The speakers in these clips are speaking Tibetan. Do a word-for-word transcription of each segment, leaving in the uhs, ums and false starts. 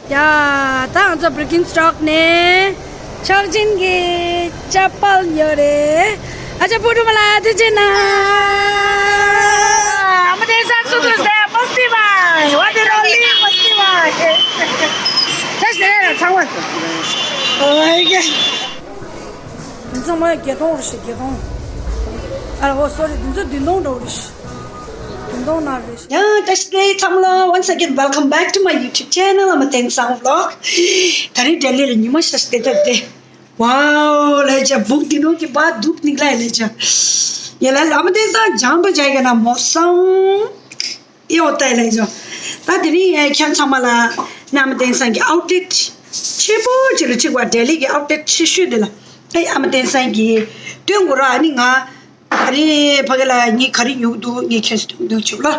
ཡ། ད་ང་ཚོ་Birkenstock ནས་ཆོག་ཅིན་གྱི་ཅ་པལ་ཉོས་རེད། ཨ་ཅག་པུ་ཀྲུང་མ་ལ་དེ་ཅན་ན། ཨ་མ་དེ་ས་སུ་དུ་སེ་མ་སི་ཏི་བ། ཝ་དེ་རོ་ལི་མ་སི་ཏི་བ། ད་ཤི་རེ་ཚང་བ། ཨོ་ཡེ། འདི་ཚང་མ་བརྒྱད་སྟོང་རེད་ཤག་བརྒྱད་སྟོང་། ཨ་ཨོ་སོ་རི། འདི་ཚོ་བདུན་སྟོང་འདྲ་བོ་རེད་ཤག་བདུན་སྟོང་ནང་རེད་ཤག་ཡ། བཀྲ་ཤིས་བདེ་ལེགས་ཚང་མ་ལ། Once again, welcome back to my YouTube channel. I'm a Ten Sang Vlog. ད་རེས་ལྡི་ལི་ལ་ཉི་མ་ཤར་བསྡད་ཐབས་དེ། Wow ལས་ཅ་སྦུག་འདི་ནང་གི་བ་དུག་ནིག་ལ་ལས་ཅ། ཡ་ལ་ལ་མ་དེ་ས་ཇང་པ་ཇ་ག་ན་མོ་སང་། ཨེ་འོ་ཏའི་ལེ་ཇོ། ད་དེ་རིང་ཨེ་ཁྱེད་ཚང་མ་ལ་ཨ་མ་བསྟན་སྲུང་གི་ཨའུ་ཊི་ལེ་ཊི་ཆེ་པོ་ཅིག་ལ་ཁྲིད་པ། ལྡི་ལི་གི་ཨའུ་ཊི་ལེ་ཊི་ཆེ་ཤོས་དེ་ལ། ཨེ་ཨ་མ་བསྟན་སྲུང་གི་སྟོན་དགོས་ར། ཨ་ནི་ང་ཨ་རི་ཕ་གི་ལ་ངས་ག་རེ་ཉོ་གི་འདུག་ངས་ཁྱོད་ཚོ་སྟོན་གི་འདུག་ཆུབ་ལོ།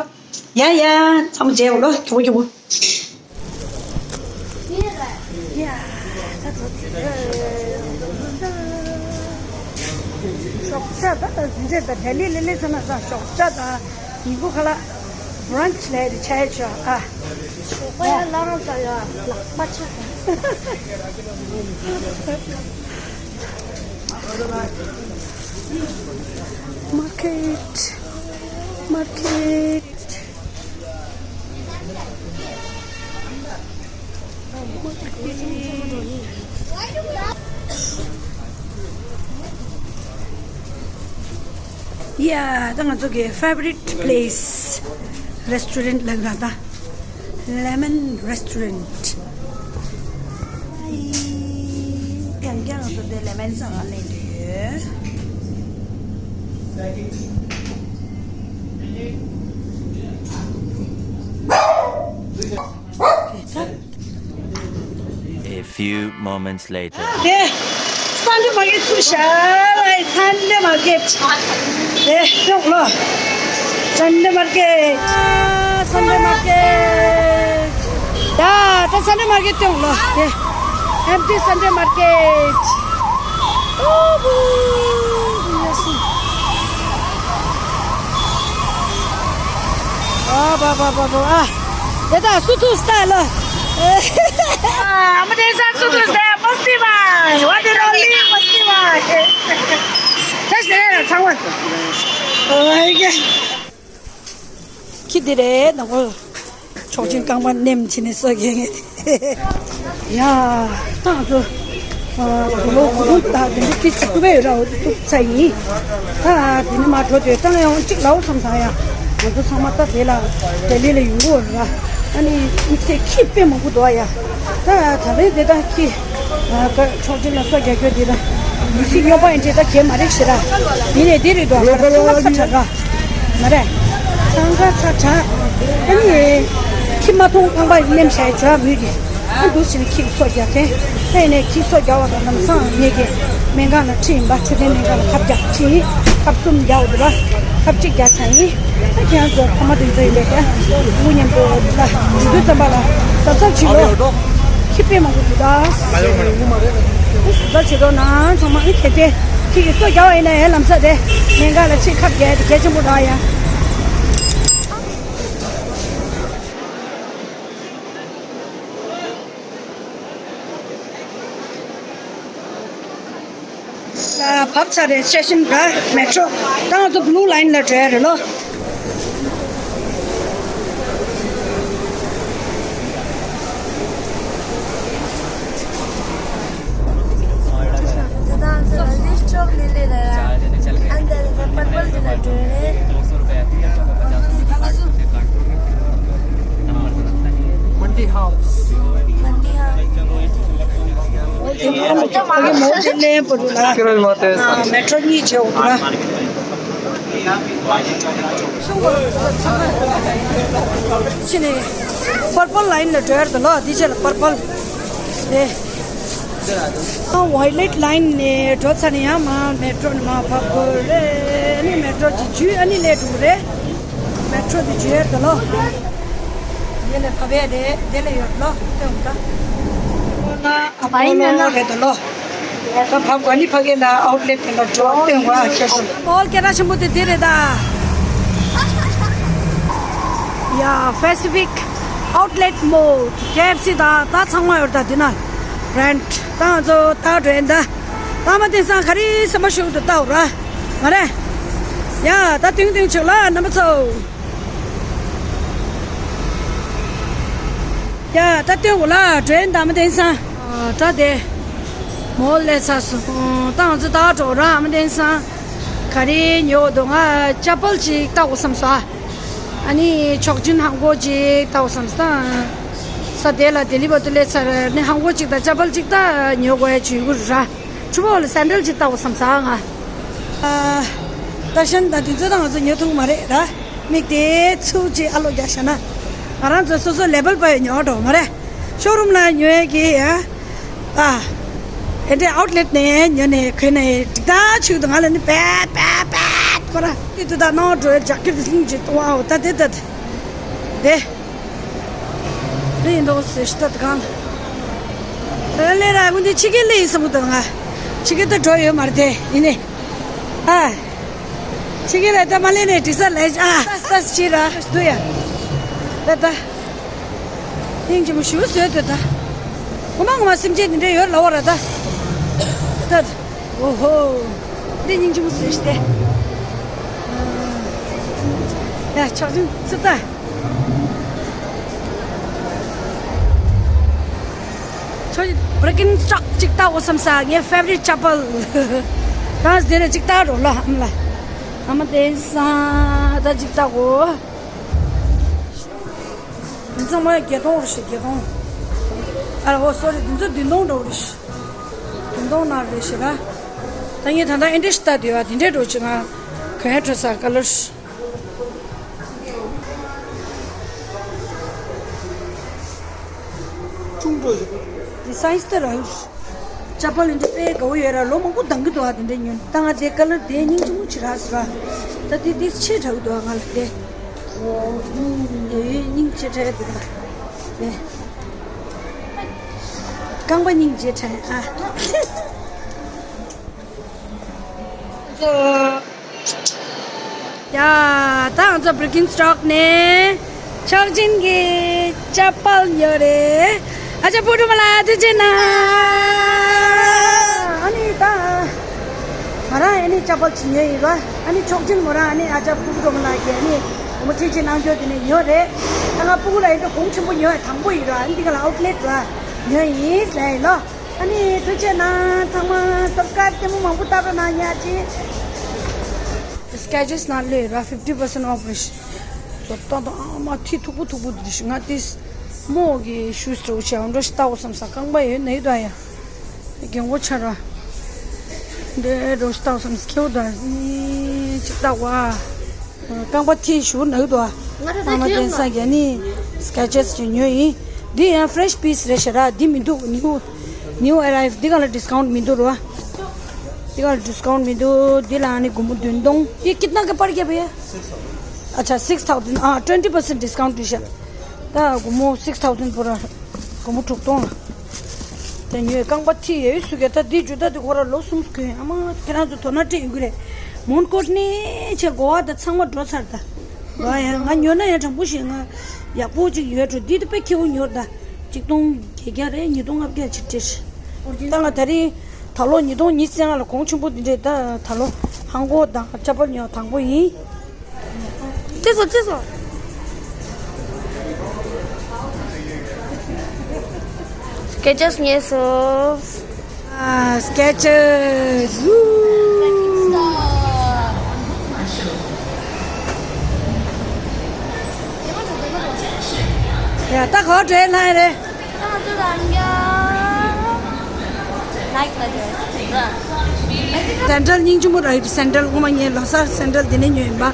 ཡ་ཡ། ཚང་མ་མཇལ་འོ་ལོ། ཁྱོ་ཁྱོ། ཡ། ད་དུང་ཞོགས་ཇ་ད་ད་འདི་འདྲས་ད་ལྡི་ལི་ལི་ལི་ཟེར་ན་ད་ཞོགས་ཇ་ད་ཉིན་གུང་ཁ་ལག་བྷི་རན་ཆི་ལས་དེ་ཆ་ཡ་ཆོག་ཨ། ཞོགས་པ་ཡ་ལ་རང་ད་ཡ་ལག་པ་ཆག་མར་ཀེཊ། མར་ཀེཊ། ཡ། ད་ང་ཚོ་གི་favorite place restaurant ལ་ང་ད་Lemon Restaurant། ཡང་བསྐྱར་ང་ཚོ་དེ་ལེ་མོན་ཟ་ག་སླེབས་འདོད་ཡོད། A few moments later. དེ་Sunday market ཚུར་ཤར་བའི་Sunday market དེ་ཡོང་ལོ། Sunday market. Sunday market. ད་ད་Sunday market ཡོང་ལོ། དེ་empty Sunday market. ཨོ་བུ། ཨ་བ་བ་བ་བ། ཨ། དེ་ད་སུ་ཐུག་སྟ་ལ། ཨ་མ་དེ་ས་སུ་ཐུག་སྟ་མ་སི་ཏི་བ། ཝ་དེ་རོ་ལི་མ་སི་ཏི་བ། ད་ཤི་རེ་ཚང་བ། ཨོ་ཡེ། ཁྱི་དེ་རེད་ནོ། ཆོག་ཅིང་རྐང་པ་ནེམ་བྱས་ནས་སོ་རྒྱག་ངེས། ཡ། ད་ང་ཚོ་ཨ་དུ་ལོ་གུ་དུང་ད་དེ་འདྲ་ཁྲིད་ཅིག་ཐུབ་པའི་ར་འོ་དུ་ཐུབ་ཚ་ཡིན། ད་དེ་ནི་མ་འགྲོ་དུས་ད་ཡང་གཅིག་ལའོ་བསམ་ཚར་ཡ། ང་ཚོ་ཚང་མ་ད་དེ་ལ་ལྡི་ལི་ལ་ཡོང་གི་ཡོད་ར། ཨ་ནི་དམིགས་བསལ་ཁྱི་དཔེ་མང་པོ་འདུག་ཡ། ད་ད་རེས་དེ་ད་ཁྱི་ཨ་ཀ་ཆོག་ཅིག་ལ་སོ་རྒྱག་རྒྱུ་དེ་ད་མི་ཤི་སྨྱོ་པ་ཡིན་ཅེ་ད་གས་མ་རེད་ཤི་ར། ཡིན་ནས་དེ་རེད་དོ། ཚང་མ་ཚ་དྲག་ག་མ་རེད། འཚང་ཁ་ཚ་དྲག་ཨ་ནི་ཁྱི་མ་མཐོང་རྐང་པ་ནེམ་བྱས་བྱོས་མུས་ཀྱི། ཨ་འདུག་ཕྱིན་ཁྱི་སོ་རྒྱག་མཁན། ཨ་ནི་ཁྱི་སོ་རྒྱག་པ་དང་ལམ་སང་ངེད་ཀྱི་སྨན་ཁང་ལ་ཁྲིད་ཡིན་པ། ཆུ་ཕྲན་སྨན་ཁང་ལ་ཁབ་རྒྱག་ཁྲིད་ཡིན། ཁབ་གསུམ་རྒྱག་འོ་འདུག་ལ། ཁབ་གཅིག་རྒྱག་ཚར་ཡིན། ཨ་ཁྱེད་རང་ཚོ་ཕ་མ་དེ་ཚོ་ཡིན་པས་ཀྱང་ངུ་མཉམ་དུ་འོ་འདུག་ལ་འདུག་ཙམ་པ་ལ་གཟབ་གཟབ་བྱེད་རོགས། ཁྱི་དཔེ་མང་པོ་འདུག་ད། གཟབ་གཟབ་བྱེད་རོགས་གནང་ཚང་མ། ཨ་གལ་ཏེ་ཁྱི་གི་སོ་རྒྱག་པ་ཡིན་ན་ཡང་ལམ་སང་དེ་སྨན་ཁང་ལ་ཁྲིད། ཁབ་རྒྱག་དེ་གལ་ཆེན་པོ་རེད་ཡ། ལ་བབས་ཚར་རེད། སི་ཊེ་ཤན་ར་མེ་ཊོ། ད་ང་ཚོ་བྷུ་ལུ་ལ་ཡིན་ལ་འགྲོ་ཡ་རེད་ལོ། ད་ང་ཚོ་ལ་ལིས་ཅོག་ལི་ལི་ལ་ཡ། ཨན་ད་ལ་ད་པར་པལ་དེ་ལ་འགྲོ་ཡ་རེད། Mandi House. Mandi House. མེ་ཊོ་གཉིས་བྱས་འོ་ན། ཕྱི་ནས་པར་པལ་ལ་ཡིན་ལ་འགྲོ་ཡར་དུ་ལོ། འདི་རྗེས་ལ་པར་པལ་རེད། ཨ་ཝའི་ལེཊ་ལ་ཡིན་ནས་འགྲོ་ཚར་ནས་ཡང་མ་མེ་ཊོ་ནས་མ་བབས་དགོས་རེད། ཨ་ནི་མེ་ཊོ་གི་རྒྱུད་ཨ་ནི་སླེབས་འགྲོ་གི་རེད། མེ་ཊོ་དེ་བརྗོད་དོ་ལོ། དེ་ལས་ཕ་བས་རེད། དེ་ལས་ཡོད་ལོ། དེ་འོང་ད། ཨ་པོ་ལོ་རེད་དོ་ལོ། ད་ཕ་ག་ནི་ཕ་གི་ལ་ཨའུ་ཊི་ལེཊ་དེ་ལ་འགྲོ་སྟོན་བ་ཤེས་སོང་། ཨོལ་སྐད་གྲགས་ཆེན་པོ་དེ་དེ་རེད་ད། ཡ། Pacific Outlet Mall, K F C དང་ད་ཚང་མ་ཡོད་ད། འདི་ན་brand ད་ང་ཚོ་ད་འགྲོ་ཡིན་ད། ད་མ་བསྟན་སང་ག་རེ་སེམས་པ་ཤུགས་དུ་ལྟ་འོ་ར། མ་རེད། ཡ་ད་ཏིང་ཏིང་ཆུག་ལ་རྣམ་པ་ཚོ། ཡ་ད་སྟོན་དགོས་ལ་འགྲོ་ཡིན་ད་མ་བསྟན་སང་། ད་དེ་མོལ་ལས་ཚར་སོང་། ད་ང་ཚོ་ད་འགྲོ་ར་མ་བསྟན་སང་། ག་རེ་ཉོ་འདུག་ང་ཅ་པལ་ཅིག་ལྟ་དགོས་བསམ་སོང་། ཨ་ནི་ཆོག་ཅིན་ཧང་གོ་ཅིག་ལྟ་དགོས་བསམ་སོང་། ས་དེ་ལ་དེ་ལི་བ་ཏུ་ལས་ཚར་ནི་ཧང་གོ་ཅིག་དང་ཅ་པལ་ཅིག་ད་ཉོ་དགོས་ཡ་ཅིག་ཡོད་ར། ཆུ་བོ་ལ་སེན་ཌལ་ཅིག་ལྟ་དགོས་བསམ་སོང་ང་། ཨ། ད་ཤན་ད་དེ་ཚོ་ད་ང་ཚོ་ཉོ་ཐུབ་མ་རེད་ར། མིག་དེ་ཚུགས་ཅིག་ཨ་ལོ་རྒྱག་ཤ་ན། ང་རང་ཚོ་སོ་སོ་ལེ་བལ་པ་ཡོད་ཉོ་འགྲོ་མ་རེད། ཤོ་རུམ་ལ་ཉོ་ཡས་ཀྱི་ཡ། ཨ། ཨེ་འདྲའི་ཨའུཊ་ལེཊ་ནས་ཉོ་ནས་གོན་ནས་འགྲིག་ད་ཆུག་ཏུ་ང་ལ་ནི་པད་པད་པད་ཁོ་ར། དེ་དུ་ད་ནང་འགྲོ་ཡས་རྒྱག་ཁྱེར་དེ་སྙིང་རྗེ་གཏོང་ཨའོ་ད་དེ་ད་དེ། རེད་འདུག་ཟེར་ཤི་ད་དུ་གང་། ཨ་ལེ་ར་ཀུན་དེ་ཕྱི་རྒྱལ་ལེ་ཡིན་བསམ་གི་འདུག་ང་། ཕྱི་རྒྱལ་ད་འགྲོ་ཡོད་མ་རེད་དེ་ཡིན་ནི། ཨ། ཕྱི་རྒྱལ་ལ་ད་མ་ལེ་ནས་དྲི་ས་ལེ་ཨ་ཏ་ཏ་ཅི་ར་འདུག་ཡ། ད་ད། སྙིང་རྗེ་མོ་ཞུ་ཟོས་དུ་ད། ངོ་མ་ངོ་མ་སེམས་ཅན་འདི་འདྲ་ཡོད་ལ་བ་ར་ད། ད། ཨོ་ཧོ། འདི་སྙིང་རྗེ་མོ་ཟོས་ཤི་ཏེ། ཡ་ཆག་ཅུང་ཚུ་ད། ཁྱོད་Birkenstock ཅིག་ལྟ་འོ་བསམ་ས་ངའི་favorite chappal། ད་དེ་ནས་ཅིག་ལྟ་རོགས་ལ་ཨམ་ལ། ཨ་མ་དེ་ས་ད་ཅིག་ལྟ་འོ། འདི་ཚང་མ་བརྒྱད་སྟོང་རེད་ཤག་བརྒྱད་སྟོང་། ཨ་ལ་ཧོ་sorry འདི་ཚོ་བདུན་སྟོང་འདྲ་བོ་རེད་ཤག་བདུན་སྟོང་ནང་རེད་ཤག་ར། ད་ངས་ད་ལྟ་ཨེ་འདྲ་ཞིག་ལྟ་དུས་ཨ་དེ་འདྲའི་འགྲོ་ཆེ་ང་གོན་ཡ་འཕྲོད་ས་ཀ་ལར། ཅུང་འགྲོ་ཡོད། འདི་སའི་ཛི་ད་རག་ཡོད། ཅ་པལ་འདི་དཔེ་དགའ་བོ་ཡོད་ར། ལོ་མང་པོ་ལྡང་གི་འདུག་ཨ་དེ་འདྲ་ཉོས་ད་ང་དེ་ཀ་ལར་དེ་སྙིང་རྗེ་མོ་ཆེ་ར་ཟེར་ར། ད་དེ་དེ་ཆེ་དྲགས་འདུག་ཨ་ང་ལ་དེ། ཨོ། ཡོད་སྙིང་རྗེ་དྲགས་འདུག་ཨ། དེ། རྐང་པ་སྙིང་རྗེ་དྲགས་ཨ། ཡ། ད་ང་ཚོ་Birkenstock ནས་ཆོག་ཅིན་གྱི་ཅ་པལ་ཉོས་རེད། ཨ་ཅག་པུ་ཀྲུག་མ་ལ་ཐུགས་རྗེ་གནང་། ཨ་ནི་ད་ང་རང་ཨ་ནི་ཅ་པལ་ཅིག་ཉོས་ཡིན་ར། ཨ་ནི་ཆོག་ཅིན་མོ་རང་ཨ་ནི་ཨ་ཅག་པུ་ཀྲུག་མ་ལ་གི་ཨ་ནི་ངོ་མ་ཐུགས་རྗེ་གནང་རྒྱུ་དེ་ནས་ཉོས་རེད། ད་ང་སྤུ་གུ་ལ་ཡིན་ད་གོང་ཆེན་པོ་ཉོས་དང་པོ་ཡིན་ར། ཨ་ནི་འདི་ག་ལ་ཨའུཊ་ལེཊ་ར་ཉོས་ཡིན་ཟེར་ཡིན་ལོ། ཨ་ནི་ཐུགས་རྗེ་གནང་། ཚང་མ་སབ་སི་ཀ་རེབ་ལྟད་མོ་མང་པོ་ལྟ་རོགས་གནང་ཉག་ཅིག Skechers ནང་སླེབས་ར་fifty percent off རེད་ཤག་བཟོ་ལྟ་དང་ཨ་མ་ཐིག་མཐུག་པོ་མཐུག་པོ་འདི་རེད་ཤག་ང་དེ་མོ་གི་ཤུ་ཟི་འདྲ་བོ་ཆེ་འདྲ་ཞིག་ལྟ་དགོས་བསམ་ས། རྐང་པ་ཡོད་ན་ཡོད་ད་ཡ། རྒན་གོག་ཆགས་ར། འདི་འདྲ་ཞིག་ལྟ་དགོས་བསམ་ས། ཁྱེའུ་ད་ཅིག་ལྟ་དགོས་ཨ། རྐང་པ་ཐིག་ཞུ་ན་ཡོད་དོ། ང་ད་ལྟ་ཨ་མ་ཁྱེད་བསྟན་ས་ཡ་ནི་Skechers ཅིག་ཉོས་ཡིན། འདི་ཡང་fresh piece རེད་ཤག་ར། འདི་མི་འདུག new new arrive། འདི་ག་ལ་discount མི་འདུག་ར། འདི་ག་ལ་discount མི་འདུག་འདི་ལ་ནི་སྒོར་མོ་བདུན་སྟོང་། ये कितना का पड़ गया भैया? अच्छा six thousand। हाँ twenty percent discount ཡོད་ཤག་ད་སྒོར་མོ་six thousand པོ་ར། སྒོར་མོ་དྲུག་སྟོང་ལ། དེ་ཉོས་རྐང་པ་ཐིག་ཡོད་སུ་ག་ད་འདི་ཇུ་ད་འདི་ཁོ་ར་ལོ་གསུམ་གོན། ཨ་མ་ཁྱེད་རང་ཚོ་དོ་སྣང་སྤྲད་ཡོད་ཀྱི་རེད། མོན་གྷོ་ནས་ཆེ་གོ་བ་ད་ཚང་མ་འགྲོ་ཚར་ད། ང་ཡང་ང་ཉོ་ན་ཡང་དྲང་པོ་ཞིག་ང་ཡག་པོ་ཅིག་ཡོད་འགྲོ། འདི་ད་དཔེ་ཁྱེའུ་ཉོ་ད། ཆིག་སྟོང་བརྒྱད་བརྒྱ་རེད། ཉིས་སྟོང་ལྔ་བརྒྱ་ཅིག་སྤྲད། ད་ང་ད་རིང་ད་ལོ་ཉིས་སྟོང་ཉི་ཤུ་རྩ་ལྔ་ལ་གོང་ཆེན་པོ་འདི་འདྲས་ད་ད་ལོ་ཧང་གོ་དང་ཅ་པལ་ཉོ་དང་པོ་ཡིན། ཅི་སོ་ཅི་སོ། Skechers ཉོས་སོང་། ཨ། Skechers། ཡ་ད་ག་པར་འགྲོ་ཡ་ལ་ཡ་རེད། སེན་ཌལ་སྙིང་རྗེ་མོ་ར་ཡོད། སེན་ཌལ་ངོ་མ་ངའི་ལོ་གསར་སེན་ཌལ་འདི་ནས་ཉོས་ཡིན་པ།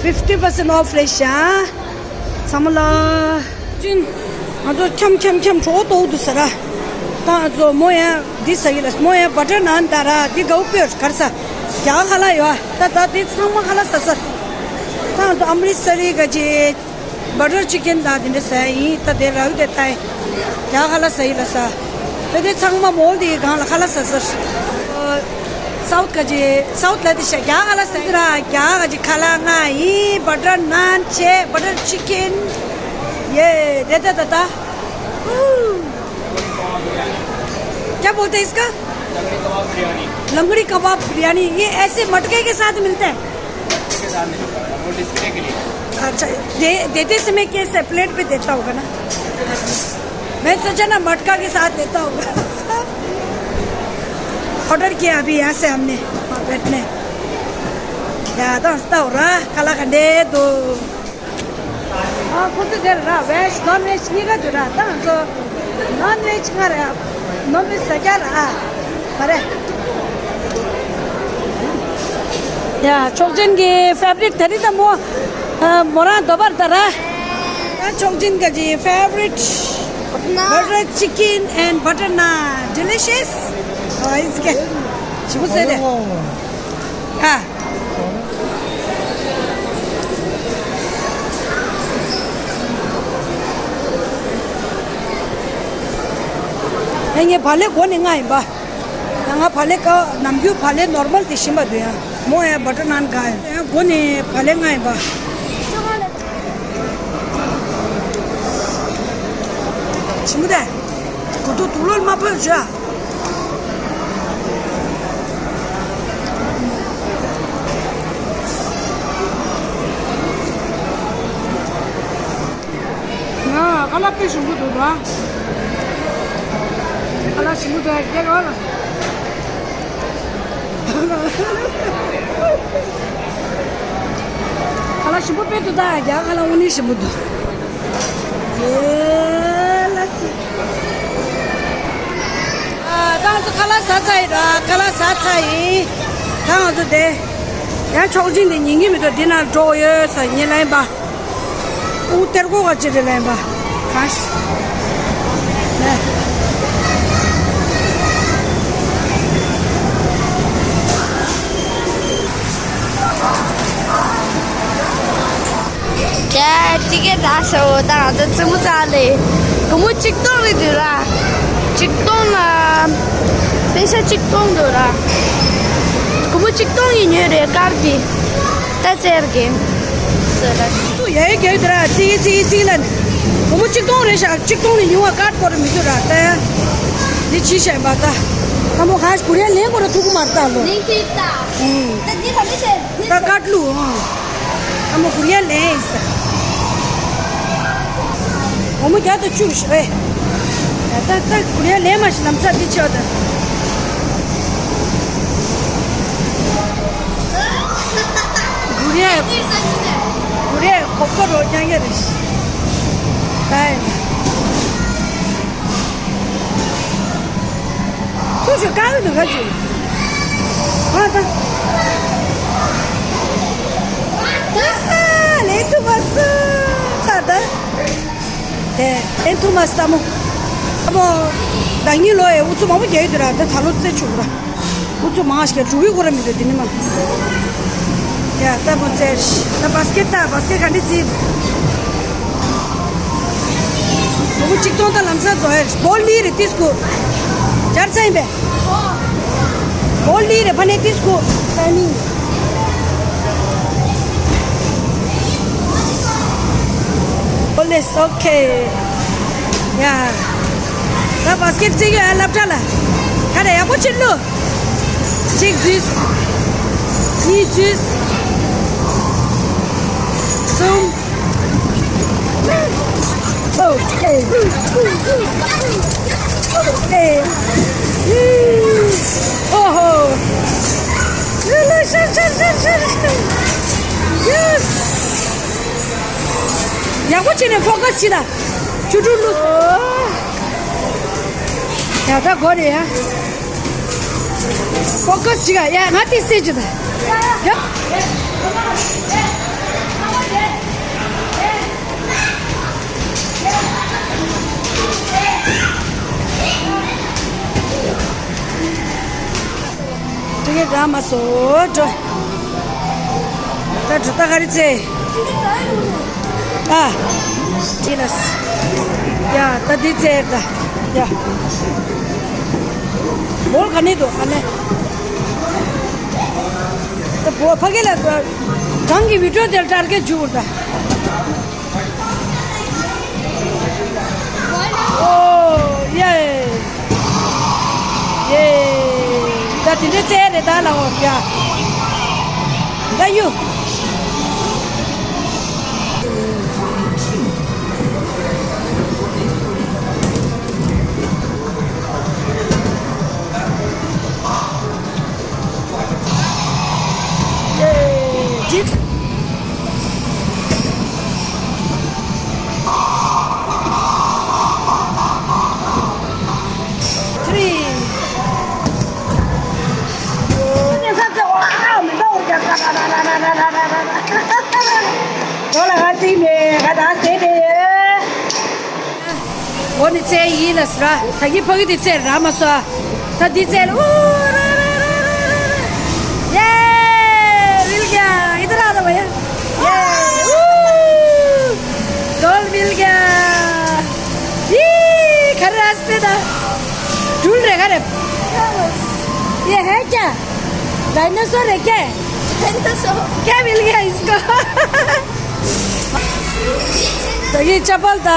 fifty percent off རེད་ཤག་ཚང་མ་ལ། ཅིན། ང་ཚོ་འཁྱམ་འཁྱམ་འཁྱམ་གྲོད་ཁོག་ལྟོགས་འདུག་ཟེར་ར། ད་ང་ཚོ་མོ་ཡང་འདི་ཟ་གི་ལ། མོ་ཡང་བ་ཊར་ནཱན་ད་ར་འདི་དགའ་བོ་དཔེ་གར་ས། རྒྱ་གར་ཁ་ལག་ཡོད་ཨ། ད་ད་འདི་ཚང་མ་ཁ་ལག་ཟ་ས། ད་ང་ཚོ་ཨམ་རི་སར་ག་ཅིག་བ་ཊར་ཅི་ཀན་དང་དེ་འདྲ་ཟ་ཡིན། ད་དེ་ར་ཡུ་དེ་ཏའི་རྒྱ་ཁ་ལག་ཟ་ཡི་ལ་ས། ད་དེ་ཚང་མ་མོལ་དེའི་སྒང་ལ་ཁ་ལག་ཟ་ས། སའུཐ་ག་ཅི་སའུཐ་ལ་དེ་ཤ་རྒྱ་ཁ་ལག་ཟ་ཡི་ར། རྒྱ་ག་ཅི་ཁ་ལག་ལྔ་ཡིན། བ་ཊར་ནཱན་བྱས། བ་ཊར་ཅི་ཀན། ये, दे दे दादा। क्या बोलते हैं इसका? लंगड़ी कबाब बिरयानी। ये ऐसे मटके के साथ मिलता है? अच्छा, दे, देते समय कैसे प्लेट पे देता होगा ना? मैं सोचा ना मटका के साथ देता होगा। ऑर्डर किया अभी यहाँ से हमने, बैठने। या तो हंसता हो रहा, काला कंडे दो। ཨ། ཁོ་ཚོ་དེར་ར་ཝེཇ་ནོན་ཝེཇ་གཉིས་ཀ་འདུག་ར། ད་ང་ཚོ་ནོན་ཝེཇ་ང་ར། ནོན་ཝེཇ་ཟ་རྒྱ་ར། ཨ། མ་རེད། ཡ། མཆོག་སྦྱིན་གྱི་ཕེ་ཝ་རིཊ་དེ་རིང་ད་མོ། ཨ། མོ་རང་འདོད་པར་ད་ར། ད་མཆོག་སྦྱིན་གྱི་ཕེ་ཝ་རིཊ། Butter naan. Butter chicken and butter naan. Delicious. Oh, it's good. ཞིམ་པོ་བཟོས་ཏེ། ཨ། ཨ། ངས་བག་ལེབ་མགོ་ནས་མངགས་ཡིན་པ། ཡང་ང་བག་ལེབ་ཀ་ནམ་རྒྱུན་བག་ལེབ་ནོར་མལ་དེ་བཞིན་པ་འདུག་ཡ། མོ་ཡ་བ་ཊར་ནཱན་ག་ཡ། ཡང་མགོ་ནས་བག་ལེབ་མངགས་ཡིན་པ། ཞིམ་པོ་དེ། གོ་ཐུག་དུག་ལོག་མ་ཕོད་བྱོས། ང་ཁ་ལག་དཔེ་ཞིམ་པོ་འདུག་ར། ཁ་ལག་ཞིམ་པོ་འདུག་རྒྱག་རོགས་ལ། ཁ་ལག་ཞིམ་པོ་དཔེ་འདུག་ད་རྒྱག་ཁ་ལག་དངོས་གནས་ཞིམ་པོ་འདུག་ཨེ་ལ་སི། ཨ། ད་ང་ཚོ་ཁ་ལག་ཟ་ཚར་ཡིན་ར། ཁ་ལག་ཟ་ཚར་ཡིན། ད་ང་ཚོ་དེ་ཡང་མཆོག་སྦྱིན་དེ་ཉན་གྱི་མི་འདུག་འདི་ན་འགྲོ་ཡོད་ས་ཉན་ལ་ཡིན་པ། ཨུ་གཏེར་སྒོ་ག་ཅི་རེད་ལན་པ། གང་ཞིག་ལས། ཀྱེ་ཅི་གེ་ད་ཤོ་ད་ང་ཚོ་ཙི་མུ་ཙ་ལེ། སྒོར་མོ་གཅིག་སྟོང་རེད་འདུག་ར། གཅིག་སྟོང་ལ། པེ་ཤ་གཅིག་སྟོང་འདུག་ར། སྒོར་མོ་གཅིག་སྟོང་ཡིན་ཉོས་རེད་དཀར་གྱི། ད་ཙེར་གི། ཚུ་ཡ་ཡི་གེ་དེ་ར་ཙི་གི་ཙི་གི་ཙི་གི་ལན། སྒོར་མོ་གཅིག་སྟོང་རེད་ཤག་གཅིག་སྟོང་ལས་ཉུང་བ་ཀར་པོ་རེ་མི་འདུག་ར་ད། འདི་ཅི་བྱས་པ་ད། ད་མོ་ཧ་ཀུ་རེ་ལེན་དགོས་ར་ཐུག་གི་མ་རེད་ད་ལོ། ལིང་ཏི་ད། ཨུམ། ད་འདི་ག་མི་བྱེད། ད་ཀར་བླུགས་ཨང་། ཨ་མ་གུ་རེ་ལེན་ཡིན་ས། འོ་མ་བརྒྱ་དང་བཅུ་ཞིག་རེད། ད་ད་གུ་རེ་ལེན་མ་ཞིག་ལམ་སང་འདི་ཆོག་ད། གུ་རེ། གུ་རེ་གོ་སྐོར་རོ་རྐྱང་རྐྱང་རེད་ཤི། ད་ཡིན། ཚུར་ཞོག་དཀའ་གི་འདུག་ག་ཅིག་ཨ་ད། ད་ལེན་ཐུབ་མ་སོང་ཚར་ད། དེ་ལེན་ཐུབ་མ་སོང་ད་མོ། ད་མོ། ཟླ་ཉིན་ལོ་ཡི་ཨུ་ཚུགས་མང་པོ་རྒྱག་གི་འདུག་ར་ད་ད་ལོ་རྩེ་ཆུག་ར། ཨུ་ཚུགས་མང་ཞིག་འགྲོ་གི་གོ་ར་མི་འདུག་དེ་ནི་མ། ཡ་ད་མོ་རྩེ་ཤི་ད་བ་སི་ཀེ་ཊི་ད་བ་སི་ཀེ་ཊི་ག་འདྲ་རྩེ། སྒོར་མོ་གཅིག་སྟོང་དང་ལམ་སང་རྫོགས་ཡ་རེད། སྒོར་ལི་རེ་ཏིས་ཀུ། སྦྱར་ཚ་ཡིན་པས། སྒོར་ལི་རེ་ཕ་ནས་ཏིས་ཀུ། ད་ནི། སྒོར་ལི་ཨིས་ཨོ་ཁེ། ཡ། ད་བ་སི་ཀེ་ཊི་རྩེ་གི་ཨ་སློབ་གྲྭ་ལ། ག་རེ་ཡག་པོ་ཕྱིན་ལོ། གཅིག་འཛུལ། གཉིས་འཛུལ། གསུམ། ཨོ་ཨེ། ཨོ་ཨེ། ཨོ་ཧོ། ཡག་པོ་བྱས་ནས་ཕོ་ཀ་སི་བྱེད་ད། ཆུ་ཕྲུག་ལུས། ཡ་ད་གོ་རེད་ཡ། ཕོ་ཀ་སི་བྱེད་ག་ཡ་ང་དེ་སེ་བྱེད་ད། ཡ། ཅི་གེ་ར་མ་སོ་འགྲོ། ད་འགྲོ་ད་ག་རེ་ཚེ། ཨ། ཅི་ལ་སི། ཡ་ད་འདི་ཚེ་ད། ཡ། བོལ་ག་ནས་འདུག་ག་ནས། ད་བོ་ཕ་གི་ལ་གང་གི་བི་ཌིའོ་དེ་ལ་ཊར་གེ་ཇུར་ད། ཨོ་ཡེ། ཡེ། ད་དེ་འདྲའི་རྩལ་རེད་ད་ལ་འོ་ཡ། ད་ཡུ། ཡེ། ཇིབ། ཐི་རི། འོ་ནི་རྩལ་ཡིན་ལ་སི་ར། ད་གི་ཕ་གི་དེ་རྩལ་ར་མ་སོ། ད་འདི་རྩལ་ལ་ཨུ་ར་ར་ར་ར་ར་ར། ཡེ། मिल गया। इधर आ रहा भैया। ཡེ། ཨུ། गोल मिल गया। ཡི། खड़े रास्ते था। झूल रहे खड़े। ये है क्या? डायनासोर है क्या? डायनासोर। क्या मिल गया इसको? ད་གི་ཅ་པལ་ད་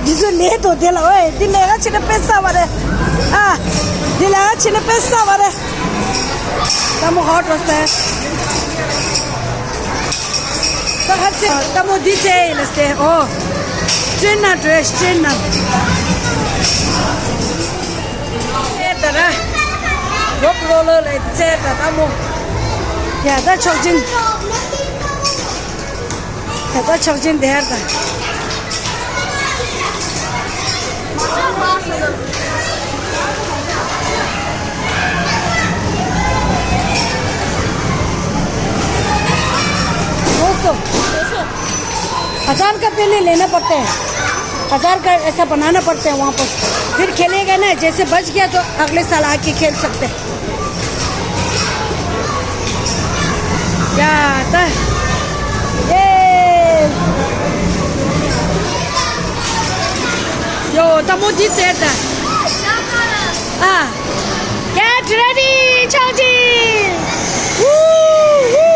འདི་ཚོ་ལས་དོ་དེ་ལ་ཨོའི་འདི་ལས་ཀ་ཆེ་ན་དཔེ་ས་བ་རེད། ཨ། འདི་ལས་ཀ་ཆེ་ན་དཔེ་ས་བ་རེད། ད་མོ་ཧོ་ཊོ་སེ། ད་ཧ་ཅེ་ད་མོ་འདི་ཅེ་ལ་སེ་ཨོ། ཅེན་ན་འགྲོ་ཅེན་ན། ཨེ་ད་ར། རོག་རོ་ལོ་ལ་ཅེ་ད་ད་མོ། ཡ་ད་ཆོག་ཅིན། ད་ད་ཆོག་ཅིན་དེར་ད། दोस्तों, हजार का पहले लेना पड़ता है, हजार का ऐसा बनाना पड़ता है वहाँ पर, फिर खेलेगा ना, जैसे बच गया तो अगले साल आके खेल सकते हैं। ཡ་ད། ཡེ། ཡོ་ད་མོ་འདི་རྩལ་ད། ཨ། Get ready, ཆོག་ཅིག། ཝུ་ཝུ།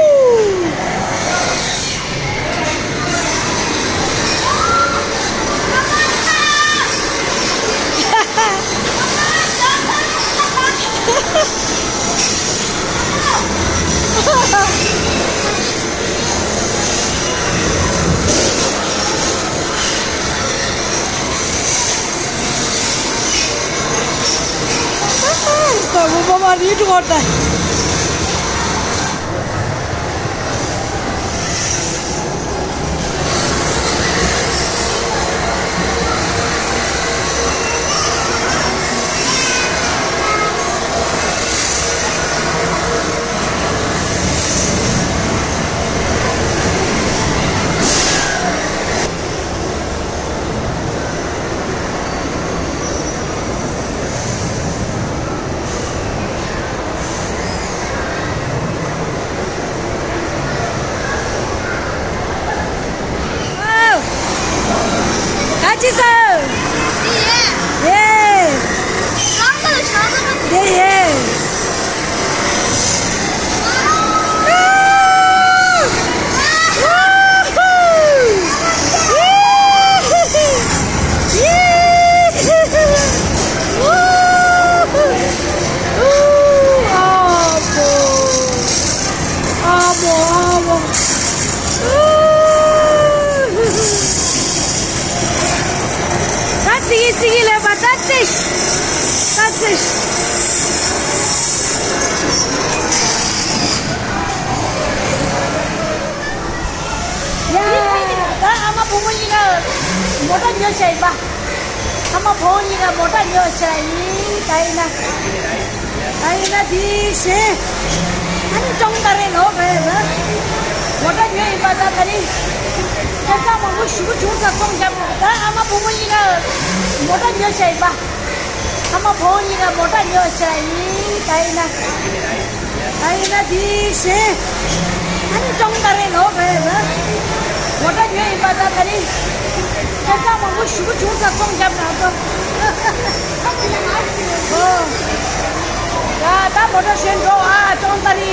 ཨོ། ཁ་ཅིག་སོ། ཡེ། ཡེ། ཨ་མོ་ཨ་མོ། ད་ཙི་གི་ཙི་གི་ལས་པ་ད་ཙི། ད་ཙི། ཡ། ད་ཨ་མ་བུ་མོ་གཉིས་ཀ་མོ་ཊ་ཉོ་བྱས་ཡིན་པ། ཨ་མ་བུ་མོ་གཉིས་ཀ་མོ་ཊ་ཉོ་བྱས་ཡིན། ད་ཡིན་ན། ད་ཡིན་ན་འདི་ཞེས། ཨ་ནི་ཅོང་ཏ་རེ་ལོ་རེད་ལ། མོ་ཊ་ཉོས་ཡིན་པ་ད་ད་རིང་། སྐལ་བཟང་མང་པོ་ཞེ་པོ་བྱུང་ས་སོང་རྒྱབ་ན་ད་ཨ་མ་བུ་མོ་གཉིས་ཀ་མོ་ཊ་ཉོས་བྱས་ཡིན་པ། ཨ་མ་བུ་མོ་གཉིས་ཀ་མོ་ཊ་ཉོས་བྱས་ཡིན། ད་ཡིན་ན། ད་ཡིན་ན་འདི་ཞེས། ཨ་ནི་ཅོང་ཏ་རེ་ལོ་རེད་ལ། མོ་ཊ་ཉོས་ཡིན་པ་ད་ད་རིང་། སྐལ་བཟང་མང་པོ་ཞེ་པོ་བྱུང་ས་སོང་རྒྱབ་ན་ཚོ། ཨོ། ཡ་ད་མོ་ཊ་ཞོན་འགྲོ་ཨ་ཅོང་ཏ་རེ།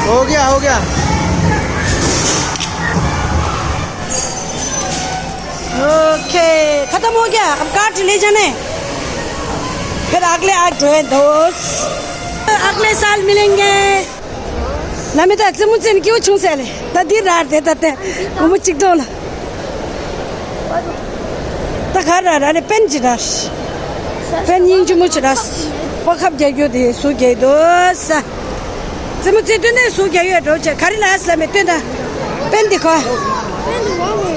हो गया, हो गया। ओके, खत्म हो गया। अब काट ले जाने। फिर अगले आ जो है दोस्त, अगले साल मिलेंगे। ལ་མི་ད་ཙི་མུ་ཙི་ནི་ཀིའུ་ཆུང་ཟེར་ལེ། ད་འདི་རར་དེ་ད་དེ་བུ་མོ་གཅིག་ཐོག་ལ། ད་ག་ར་ར་ནི་པན་ཅི་ར། པན་སྙིང་རྗེ་མོ་ཅི་ར། པ་ཁབ་རྒྱག་རྒྱུ་དེ་སུ་རྒྱག་དོ་ས། ཙི་མུ་ཙི་སྟོན་ནས་སུ་རྒྱག་ཡོད་འགྲོ་ཆེ་ག་རི་ལ་ཨ་སི་ལ་མེ་སྟོན་ད། པན་དེ་ག།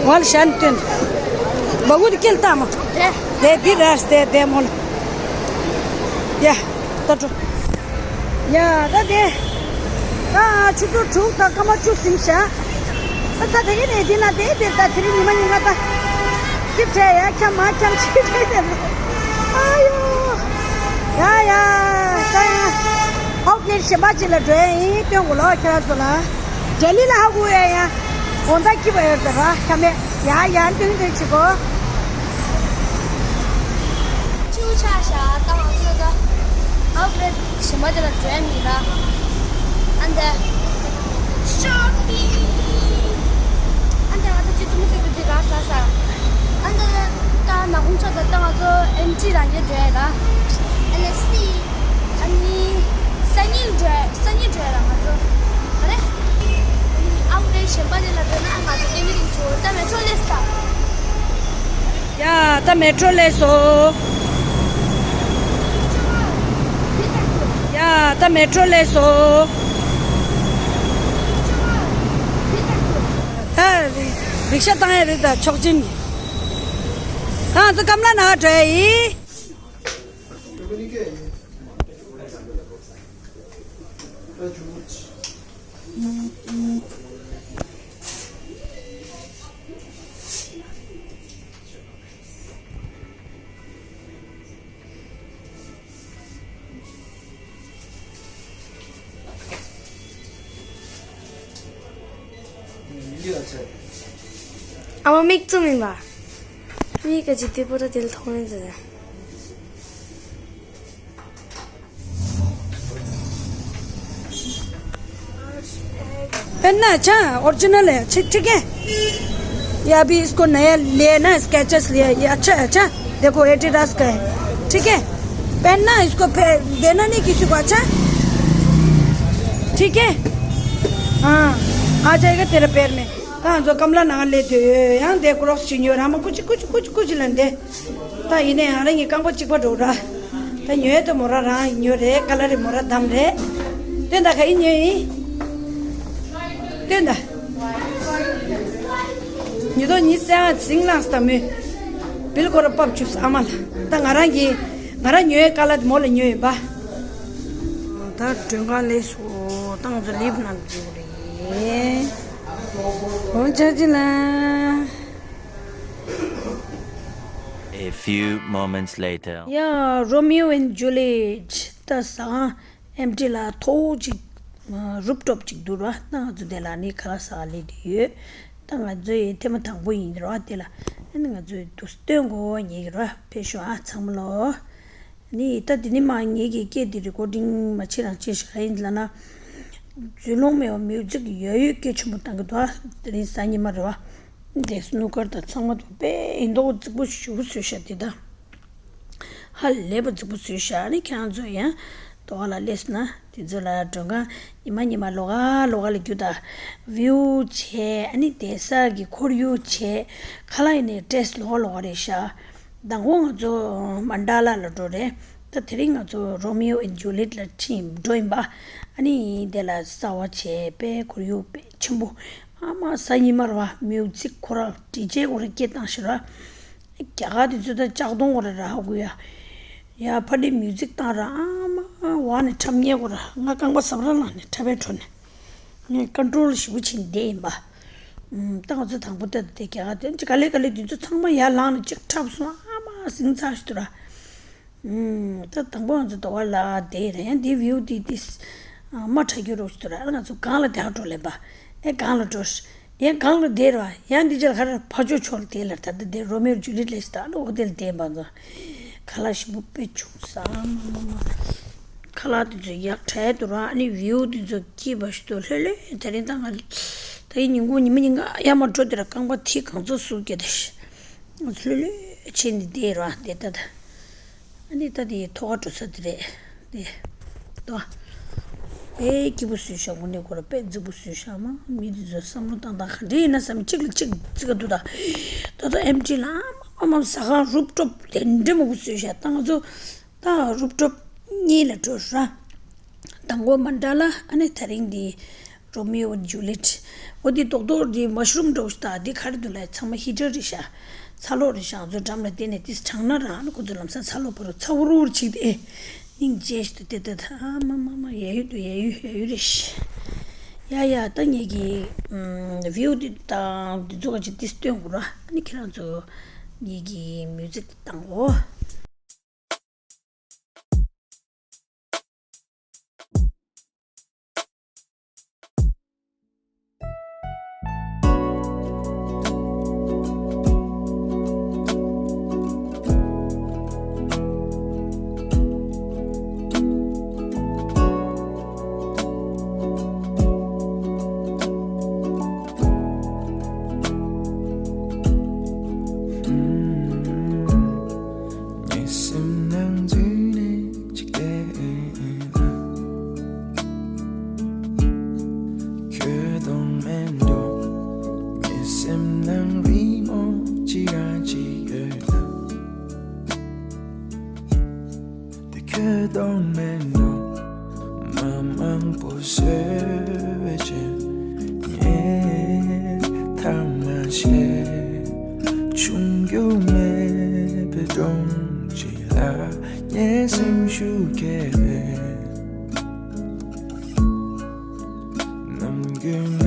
ཝལ་ཤན་སྟོན། བ་གུ་དེ་ཀིལ་ཏ་མ། དེ་འདི་རར་དེ་དེ་མོ་ལ། ཡ། ད་འགྲོ། ཡ་ད་དེ། ད་ཆུ་ཚོད་དྲུག་དང་སྐར་མ་བཅུ་ཟིན་ཤག་ད་ས་དེ་གི་ནས་དེ་ན་དེ་དེ་ད་དེ་རིང་ཉི་མ་ཉི་མ་ད། སྐྱིད་བྲལ་ཡ་འཁྱམ་མ་འཁྱམ་ཅིག་བྲལ་དེ་ལ། ཨ་ཡོ། ཡ་ཡ། ད་ཡ། ཨའོ་ཀེ་གཞན་པ་ཅིག་ལ་འགྲོ་ཡ་ཡིན་སྟོན་གོ་ལོ་ཁྱེད་རང་ཚོ་ལ། ལྡི་ལི་ལ་ཧ་གོ་ཡ་ཡ། དགོང་དག་སྐྱིད་པ་ཡོད་ད་ར་ཁྱམ་མེད་ཡ་ཡ་སྟོན་སྟོན་ཅིག་གོ། ཅིའུ་ཆ་ཤ་ཏང་ཨ་ཁུ་ད། ཨའོ་ཀེ་གཞན་པ་དེ་ལ་འགྲོ་ཡ་མི་ལ། ཨ་འདྲ། ཤོ་པིང་། ཨ་འདྲ་ང་ད་ཅི་ཙུམ་ཙི་ཙི་དེ་ག་ས་ས། ཨ་འདྲ་ད་ནག་ཁུང་ཆ་ད་ད་ང་ཚོ་ཨེམ་ཊི་རང་གི་འགྲོ་ཡ་ད། ཨ་ལེ་སི། ཨ་ནི། སང་ཉིན་འགྲོ་ཡ་སང་ཉིན་འགྲོ་ཡ་ད་ང་ཚོ། ག་རེ། ཨ་ནི་ཨའོ་ཀེ་གཞན་པ་དེ་ལ་འགྲོ་ན་ཨ་ང་ཚོ་སྐད་ནི་རིང་ཆུ་ད་མེ་ཊྲོ་སླེབས་ད། ཡ་ད་མེ་ཊྲོ་སླེབས་སོ། ཡ་ད་མེ་ཊྲོ་སླེབས་སོ། ད་རིག་ཤ་བཏང་ཡ་རེད་ད་ཆོག་ཅིང་། ད་ང་ཚོ་ཀམ་ལ་ནང་འགྲོ་ཡ་ཡིན། ཨ་མ་མིག་བཙུམ་ཡིན་པ། མིག་ག་ཅིག་དེ་པོ་ར་དེ་ལ་མཐོང་ཡིན་ཟེར། पहनना अच्छा, ओरिजिनल है, ठीक, ठीक है। ये अभी इसको नया लेना, स्केचेस लिया, ये अच्छा है, अच्छा। देखो, एडिडास का है, ठीक है। पहनना इसको, फे-, देना नहीं किसी को, अच्छा, ठीक है। हाँ, आ जाएगा तेरे पैर में। ད་ང་ཚོ་ཀམ་ལ་ནང་སླེབས་དུས་ཡང་དེ་ཀྲོག་སི་ཅིག་ཉོས་ར་མ་ཀུ་ཅི་ཀུ་ཅི་ཀུ་ཅི་ཀུ་ཅི་ལ་འདི། ད་ཡིན་ནའི་ང་རང་གི་རྐང་པ་གཅིག་པ་འགྲོ་ར། ད་ཉོས་དེ་མོ་ར་རང་ཉོས་རེད། ཀ་ལ་རི་མོ་ར་བདམས་རེད། དེ་ད་ག་ཡིན་ཉོས་ཡིན། དེ་ད། ཉི་ཐོག་ཉི་སེ་ཨ་ཚིང་ལངས་ད་མོས། བིལ་ཁོ་ར་པབ་བཅུག་ས་ཨ་མ་ལ། ད་ང་རང་གི་ང་རང་ཉོས་ཀ་ལ་དེ་མོ་ལ་ཉོས་ཡིན་པ། ད་མགྲོན་ཁང་སླེབས་སོང་། ད་ང་ཚོ་ལིབ་ནང་འཛུལ་རེད། འོ་ཅག་ཅི་ལ། A few moments later. ཡ། Romeo and Juliet ད་ཟ་ཁང་ཨེམ་ཊི་ལ་མཐོ་བོ་ཅིག་རུབ་ཊོབ་ཅིག་འདུག་ར། ད་ང་ཚོ་དེ་ལ་ནི་ཁ་ལག་ཟ་ག་སླེབས་བསྡད་ཡོད། ད་ང་ཚོ་ཡི་ཐེངས་མ་དང་པོ་ཡིན་ར་དེ་ལ། ཨ་ནི་ང་ཚོ་ཡི་དུ་སྟོན་གོ་ཉེ་གི་ར་ཕེབས་ཤོག་ཨ་ཚང་མ་ལོ། ནི་ད་དེ་ནི་མ་ངེད་ཀྱི་སྐད་དེ་རི་ཀོར་ཌིང་མ་བྱེད་རང་བྱེད་ཤག་ཡིན་ལ་ན། རྫུན་ལོང་མེད་པ་མིའུ་ཛིག་ཡོད་ཡོད་སྐད་ཆེན་པོ་བཏང་གི་འདུག་ཨ། དེ་རིང་གཟའ་ཉི་མ་རེད་བ། དེ་སྣུ་ཀར་དང་ཚང་མ་དེ་དཔེ་ཡིན་མདོག་རྫིག་པོ་ཞེ་པོ་བཟོས་ཤག་དེ་ད། ཧ་ལས་པ་རྫིག་པོ་བཟོས་ཤག་ཨ་ནི་ཁྱེད་རང་ཚོ་ཡང་དོ་བ་ལ་སླེབས་ན་དེ་ཚོ་ལ་མགྲོན་ཁང་ཉི་མ་ཉི་མ་ལོགས་ཀ་ལོགས་ཀ་ལ་རྒྱུ་ད། བིའུ་བྱས་ཨ་ནི་དེ་ས་གི་ཁོར་ཡུག་བྱས་ཁ་ལག་ཡིན་ནའི་ཊེ་སི་ཊི་ལོགས་ཀ་ལོགས་ཀ་རེད་ཤག་དང་པོ་ང་ཚོ་མན་ཌ་ལ་ལ་འགྲོ་རེད། ད་དེ་རིང་ང་ཚོ་རོ་མིའོ་ཨེན་ཇུ་ལི་ཡེཊ་ལ་ཁྲིད་འགྲོ་ཡིན་པ། ཨ་ནི་དེ་ལ་གསར་པ་བྱས་པའི་ཁོར་ཡུག་དཔེ་ཆེན་པོ། ཨ་མ་གཟའ་ཉི་མ་རེད་བ། མིའུ་ཛིག་ཁོ་ར་ཌི་ཇེ་ཁོ་ར་སྐད་བཏང་ཤག་ར། རྒྱ་གར་དེ་ཚོ་ད་ལྕགས་གདོང་ཁོ་ར་ར་ཧ་གོ་ཡ། ཡ་ཕ་ཌི་མིའུ་ཛིག་བཏང་ར་ཨ་མ་བ་ནས་འཁྲབ་ཉེ་ཁོ་ར་ང་རྐང་པ་ཟབ་ར་ལངས་ནས་འཁྲབ་པའི་འགྲོ་ནས། ངས་ཀོན་ཊོལ་ཞེ་པོ་བྱས་ནས་བསྡད་ཡིན་པ། ཨུམ། ད་ང་ཚོ་དང་པོ་ལྟ་དུས་དེ་རྒྱ་གར་དེ་ག་ལེ་ག་ལེ་དུས་ཚོད་ཚང་མ་ཡར་ལངས་ནས་གཅིག་འཁྲབ་སོང་ཨ་མ་ཟིང་ཚ་ཞིག་འདུག་ར། ཨུམ། ད་དང་པོ་ང་ཚོ་དོ་བ་ལ་དེ་རེད་ཡང་དེ་བིའུ་དེ་དེ་མ་ཁྲ་རྒྱུ་རོགས་ཞིག་འདུག་ར། ང་ཚོ་སྒང་ལ་དེ་ཧ་འགྲོ་ལེན་པ། ཨེ་སྒང་ལ་འགྲོ་ཡང་སྒང་ལ་དེ་ར་ཡང་འདི་ཅར་ཁ་ར་ཕ་ཇོ་ཆོག་ལ་དེ་ལ་ད་ལྟ་དེ་རོ་མེའོ་ཇུ་ལི་ཡེཊ་ལས་ཞིག་ད་ལོ་འོ་དེ་ལ་བསྡད་པ་ཚོ་ཁ་ལག་ཞིམ་པོ་དཔེ་བྱུང་ས་མ་མ་མ། ཁ་ ཁ་ལག་དེ་ཚོ་ཡག་དྲགས་འདུག་ར། ཨ་ནི་བིའུ་དེ་ཚོ་སྐྱིད་པ་ཞིག་འདུག་ལྷོད་ལྷོད། དེ་རིང་ད་ང་ད་ཡིན་ཉིན་གུང་ཉི་མ་ཉིན་ག་ཡར་མར་འགྲོ་དེ་ར། རྐང་པ་མཐིལ་གང་ཚོད་ཟུག་གི་དེ། ལྷོད་ལྷོད་བྱས་ནས་བསྡད་ར་བསྡད་ད་ད། ཨ་ནི་ད་དེ་ཐོག་ཁ་འགྲོ་ས་དེ་རེད་དེ། ད་དཔེ་སྐྱིད་པོ་བཟོས་ཤག་དངོས་གནས་ཁོ་ར་དཔེ་མཛེས་པོ་བཟོས་ཤག་མ་མི་དེ་ཚོ་བསམ་བློ་བཏང་སྟངས་ག་འདྲ་ཡིན་ན་བསམ། གཅིག་ལ་གཅིག་བརྩི་ག་འདུག་ད། ད་ད་ཨེམ་ཊི་ལ་ཨ་མ་ཟ་ཁང་རུབ་ཊོབ་དེ་འདྲ་མང་པོ་བཟོས་ཤག་ད་ང་ཚོ་ད་རུབ་ཊོབ་གཉིས་ལ་འགྲོ་ར། དང་པོ་མན་ཌ་ལ། ཨ་ནི་དེ་རིང་འདི་རོ་མི་ཡོ་ཇུ་ལེཊ། འོ་འདི་རྡོག་རྡོག་འདི་མ་ཤ་རུམ་འདྲ་པོ་ཞིག་ད་འདི་ག་རེ་འདུག་ལབ། ཚང་མ་ཧི་ཊར་རེད་ཤག་ཚ་གློག་རེད་ཤག་ང་ཚོ་འགྲམ་ལ་བསྡད་ནས་འདི་དྲངས་ན་ར། ཨ་ནི་ཁོ་ཚོ་ལམ་སང་ཚ་གློག་ཕར་ཚ་འུར་འུར་བྱེད་དེ། སྙིང་རྗེ་ཞིག་འདུག་དེ་ད་ད། ཨ་མ་མ་མ། ཡ་ཡུ་འདུག་ཡ་ཡུ་ཡ་ཡུ་རེད་ཤག་ཡ་ཡ། ད་ངེད་ཀྱི་ཨམ་བིའུ་འདི་དང་འདི་ཚོ་ག་ཅིག་འདི་སྟོན་དགོས་ར། ཨ་ནི་ཁྱེད་རང་ཚོ་ངེད་ཀྱི་མིའུ་ཛིག་འདི་བཏང་གོ། ངའི་སེམས་ནང་འཛུལ་ནས་ཅིག་བལྟས་ན། ཁྱོད་མཐོང་མེད་འགྲོ། ངའི་སེམས་ནང་རི་མོ་ཅི་རང་ཅིག་ཡོད་ན། དེ་ཁྱོད་མཐོང་མེད་འགྲོ། མ་མང་པོ་བཟོས་པའི་རྗེས་ངས་ཐ་མ་བཤད། ཆུང་རྒྱུ་མེད་པའི་སྒྲོམ་གཅིག་ལ་ངའི་སེམས་ཤུགས་སྐྱེས་པས། ནམ་རྒྱུན་